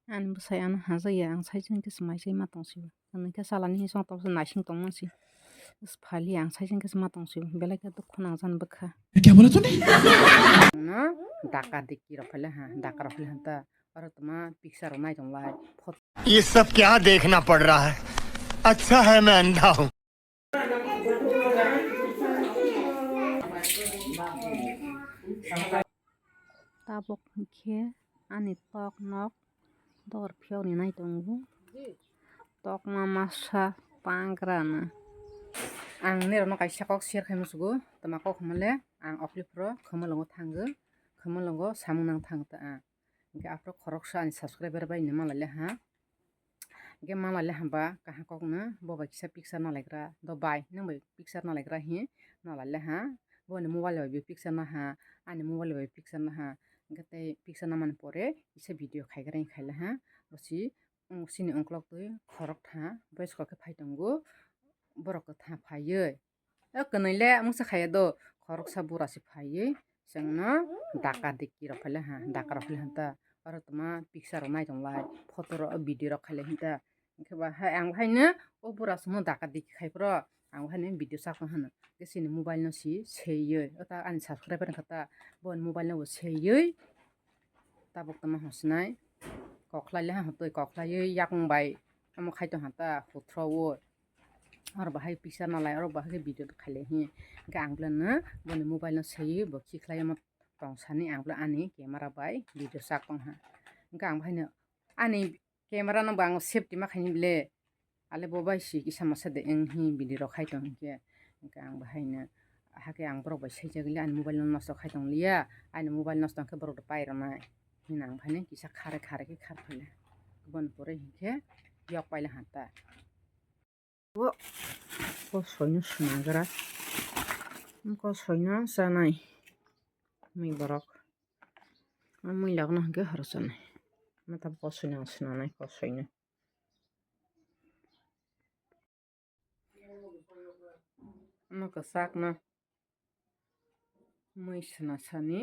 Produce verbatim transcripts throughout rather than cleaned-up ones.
Ani bwsai ano hajaya, ang saichung khe swmai sai ma tong sio. Hwnwi khe salani hisong toksa naising tongma si. Phali ang saichung khe swma tong sio. Belai khe dukhu nang jan bwkha. Kya bola tune? No, daka diki rok phale ha, daka rok phale ha ta. Aro tma picture rok nai tong lai. Photo. ये सब क्या देखना पड़ रहा है? अच्छा है मैं अंधा हूँ। Tabuk hinkhe ani tok nok dor phiyokni nai tongo. Tokma masa pangrana. Ang nirokno kaisa kok share khai musugo. Tama kok hwnmale ang okliphro khumulwngo thango. Khumulwngo samung nang thango ta ang. Hinkhe aphuru khoroksa ani subscriber bai ni malai le ha. Hinkhe malai le hamba kaham kokno bo bai kisa picture nalaigra do bai nwng bai picture nalaigra hi nalai le ha. Boni mobile bai bo picture naha, ani mobile bai picture naha. Hinkhe tei picture namani pore kisa video khaigra khai le ha. Bosi chini ungkuluk twi khorok tha boys kok khe phai tongo borok kwthang phaiwi. O kwnwi le mungsa khaiya do, khoroksa bura se phaiwi chwngno daka diki rok phai le ha, daka rok phai le ha ta. Oro tma picture rok nai tong lai, photo rok, video rok khai le ha ta. Hinkhe ba hai ang haino o bura chwngno daka diki khai phro, ang haino video chakma hano. Khe chini mobile no si seiwi, o ta ani subscriber wngkha ta, boni mobile no bo seiwi tabuk tma hwnsinai koklai le ha, twi koklaiwi yakung bai omo khai tong ha ta, huthro o. Oro bahai picture nalai, oro bahai khe video khailai hi. Hinkhe ang belai no boni mobile no seiwi bo khiklai omo tong sani ang belai ani camera bai video chak tong ha. Hinkhe ang bahaino ani camera no bo ang safety ma khaini bile. Ale bo bai si kisa masa de wng hi video rok khai tong hinkhe. Hinkhe ang bahaino hakhe ang borok bai saijak le ani mobile no nosto khai tong liya. Ani mobile nosto hinkhe borok rok pai rwnai. Hino ang bahaino kisa khare khare khe khar phaile. Boni pore hinkhe yok paila ha ta. O kosoino swnagra. Kosoino chanai. Mui borok. O mui lagno hinkhe horo chanai. Mata kosoino ang swnanai kosoino. Ano kwchakno mui swnasani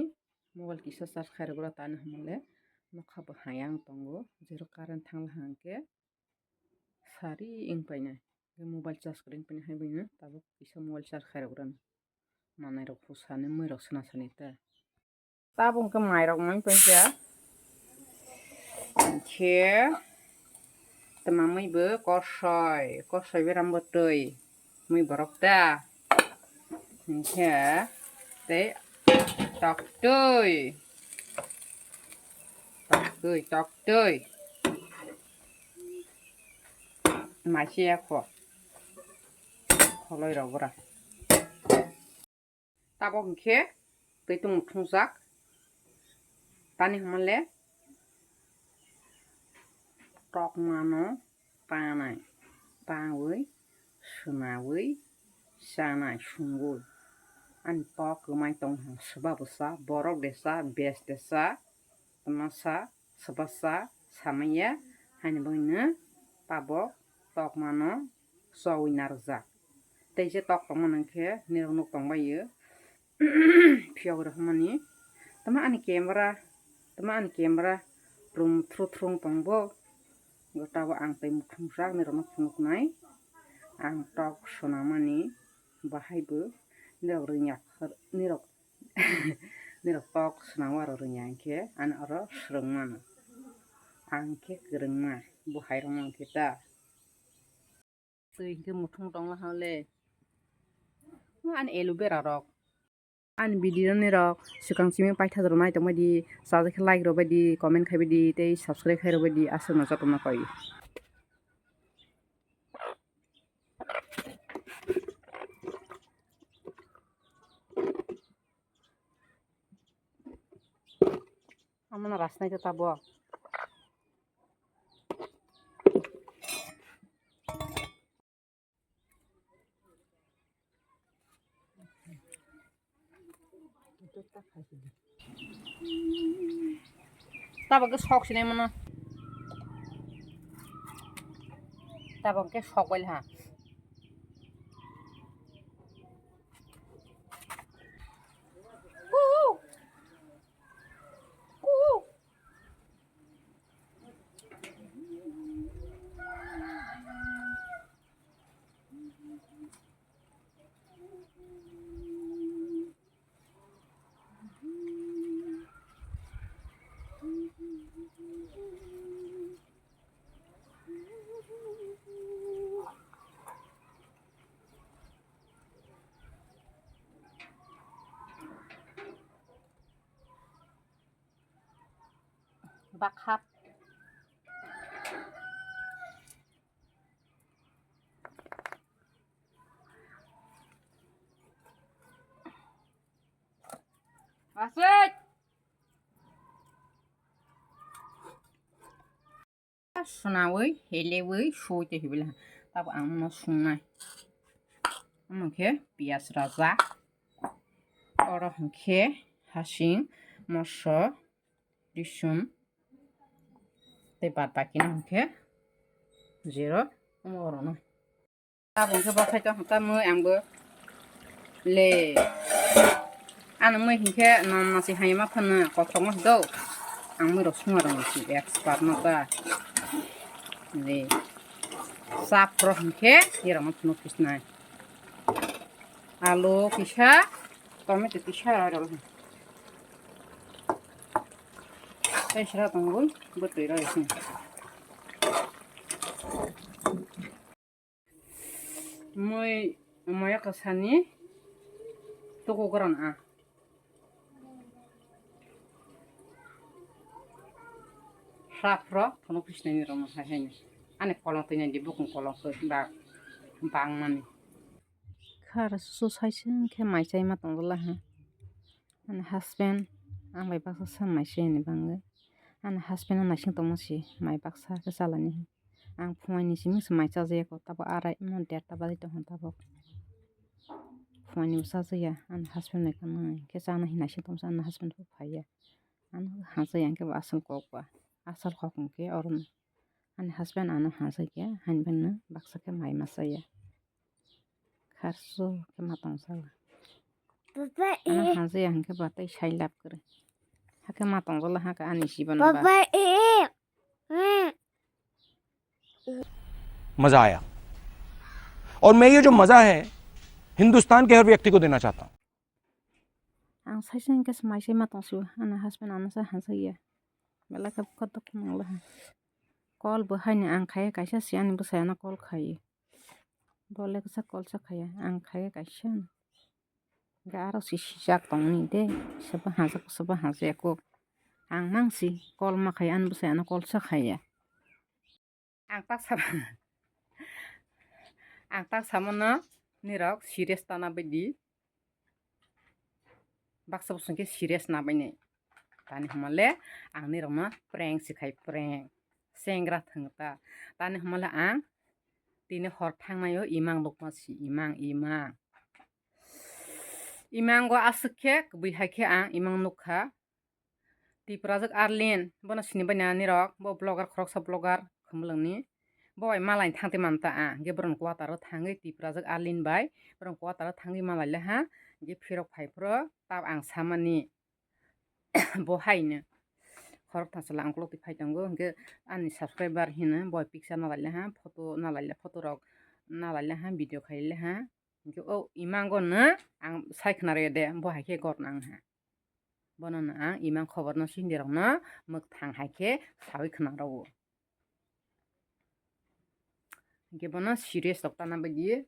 mobile kisa charge khairok tani hwnle nokha bo hayang tongo, zero current thangla hwnkhe sari wng painai. Mobile charge kwrwi wng painai hai tabuk kisa mobile charge khairok rwna manai rok phusani mui rok swnasani ta. Tabuk hwnkhe mairok mui paikha. Hinkhe twmamwi bo kosoi, kosoi beram bo twi mui borok ta. Hinkhe tei toktwi, toktwi, toktwi. Maisiya kho kholoi rok bwra. Tabok hinkhe twi tongmung thungjak. Tani hwnmale tokmano tanai, tawi, swnawi, chanai, sungwi. Ani tok kwmai tong ha, swba bwsa, borok de cha, bes de cha, twma cha, swba cha, samaya, haini bagwino tabok tokmano chowi narwkjak. Tei je tok tongmani hinkhe nirok nuk tongbaio. Phiyok rwhwmani. Tama ani camera, tama ani camera rum thru thrung tongbo. Gotabo ang tei muthungjakni rwno phunuknai. Ang tok swnamani bahaibo nirok rwngya, nirok, nirok tok swnamo aro rwngya hinkhe ani oro swrwngmano. Ang khe kwrwngma, bo hairokma hinkhe ta. Twi hinkhe muthung tongla hale. Ani aloe vera rok. Ani video ni rok swkang simi paithago rok nai tongbai di, chajak khe like rok bai di, comment khai bai di, tei subscribe khai rok bai di, aswk no jotono koi. Amana rasnai ta tabok. Tabok ke sok sinai mano. Tabok ke sok bai ha. Takhap. Asik. Sunawi, helewi, sui te hibila. Tab ang no sungnai. Omo khe piyaj rajak. Oro hwnkhe hasing, moso, risum. Tei bad baki no hwnkhe zero omo oro no. Tabuk khe bwsai tong kha mui ang bo le. Ano mui hinkhe nom masi hai ma phano kothok ma do. Ang mui rok suma rok si expert no ta. Le. Sap rok hinkhe ira ma phano kisnai. Alu kisa, tomato kisa rok. Tei sra tongwi bwtwi rok. Mui moya kwsani tuku goron a. Sap rok phunuk pisnani rok no hai hai ni. Ani kolong twi nai di bukung kolong khe ba bang mani. Khar su sai se khe mai chai ma tong la ha. Ani husband ang bai baksa sa mai se ni bangwi. Ani husband no naising tongma si mai baksa khe chalani. Ang phunai ni simi se mai chajaya ko, tabo arai mo derta baji tong hwn tabuk. Phunai ni bo chajaya, ani husband bai khe chana hinwi naising tongma si ani husband bo phaiya. Ano hajaya hwnkhe bo aswk kok ba, aswk kok hwnkhe oro ani husband ano hajaya, hainbano baksa khe mai ma chaya. Kharsu khe ma tong sala. Ano hajaya hwnkhe ba tei sai lab kwrwi. Hakhe ma tong jala hakhe ani jiban ba. मजा आया। और मैं ये जो मजा है, हिंदुस्तान के हर व्यक्ति को देना चाहता हूँ। Ang saisa hwnkhe se mai se ma tong sio, ani husband ano sa hajaya. Belai khe bwkha dukhu nang laha. Call bo haino ang khaiya, kaisa se ani bwsai ano call khaiya. Bo le kisa call sa khaiya, ang khaiya kaisa. Hwnkhe aro si sijak tongni de, sobo hajak, sobo hajaya kok. Ang mang si call ma khaiya, ani bwsai ano call sa khaiya. Ang tak sama, ang tak samano nirok serious tana baidi. Baksa bosong khe serious na baini. Tani hwnmale ang nirokno prank si khai, prank. Sengra thwng ta. Tani hwnmale ang tini hor thangnaio imang nukma si, imang, imang. Imango aswk khe kwbwi hai khe ang imang nukha. Tiprajwk Arlin, bono sini bai nani rok, bo vlogger, khoroksa vlogger Khumulwngni. Bo bai malai thangtwi manta a, hwnkhe borokni quarter o thangwi Tiprajwk Arlin bai borokni quarter o thangwi malai le ha, hwnkhe phirok phai phro tab ang samani bo haino khorok thangsa la ang ukulok twi phai tongo, hwnkhe ani subscriber hino bo bai picture nalai le ha, photo nalai le, photo rok nalai le ha, video khai le ha, hwnkhe o imango no ang sai khna rw de, bo hai khe gor nang ha. Bono no ang imang khobor no sindi rok no mwkthang hai khe sawi khna rw o. Hwnkhe bono serious rok tana bagwi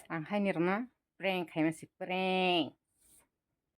ang haini rok no prank khaima si prank.